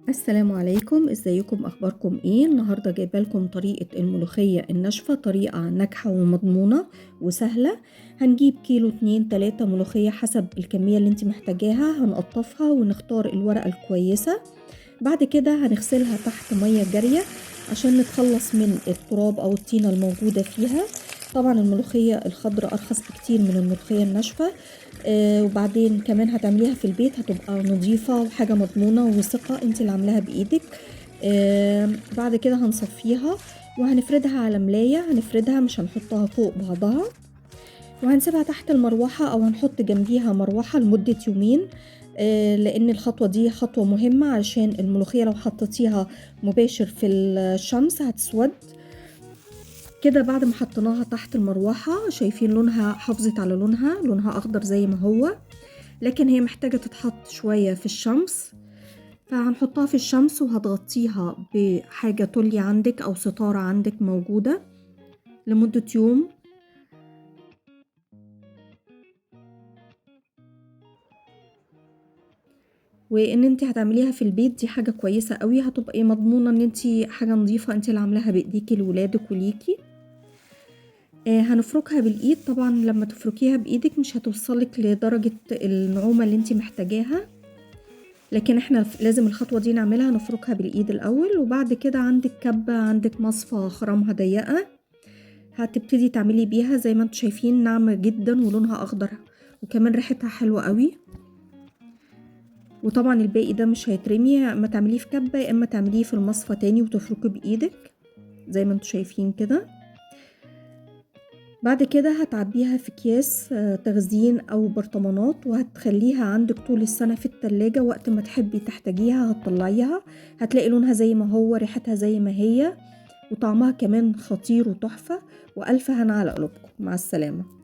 السلام عليكم، ازيكم؟ اخباركم ايه؟ النهارده جايبه لكم طريقه الملوخية الناشفه، طريقه ناجحة ومضمونه وسهلة. هنجيب كيلو 2 3 ملوخية حسب الكمية اللي انت محتاجاها، هنقطفها ونختار الورقة الكويسة. بعد كده هنغسلها تحت مية جارية عشان نتخلص من التراب او الطينه الموجودة فيها. طبعا الملوخية الخضراء ارخص بكتير من الملوخية الناشفه، وبعدين كمان هتعمليها في البيت هتبقى نظيفة وحاجة مضمونة وثقة انت اللي عاملاها بإيدك. بعد كده هنصفيها وهنفردها على ملاية، هنفردها مش هنحطها فوق بعضها، وهنسيبها تحت المروحة او هنحط جنبيها مروحة لمدة يومين، لان الخطوة دي خطوة مهمة عشان الملوخية لو حطيتيها مباشر في الشمس هتسود. كده بعد ما حطيناها تحت المروحة شايفين لونها حافظت على لونها، لونها أخضر زي ما هو، لكن هي محتاجة تتحط شوية في الشمس، فهنحطها في الشمس وهتغطيها بحاجة تولي عندك أو ستارة عندك موجودة لمدة يوم. وان انت هتعمليها في البيت دي حاجة كويسة قوي، هتبقى مضمونة ان انت حاجة نظيفة انت اللي عاملاها بايديكي لولادك وليكي. هنفركها بالايد، طبعا لما تفركيها بايدك مش هتوصلك لدرجة النعومة اللي انت محتاجاها، لكن احنا لازم الخطوة دي نعملها، نفركها بالايد الاول. وبعد كده عندك كبة، عندك مصفى خرامها ضيقة، هتبتدي تعملي بيها زي ما انتم شايفين، ناعمة جدا ولونها اخضر وكمان ريحتها حلوة قوي. وطبعا الباقي ده مش هيترمي، اما تعمليه في كبة يا اما تعمليه في المصفى تاني وتفركيه بايدك زي ما انتم شايفين كده. بعد كده هتعبيها في اكياس تخزين او برطمانات، وهتخليها عندك طول السنة في التلاجة، وقت ما تحبي تحتاجيها هتطلعيها، هتلاقي لونها زي ما هو، ريحتها زي ما هي، وطعمها كمان خطير وتحفة. وألف هنا على قلوبكم. مع السلامة.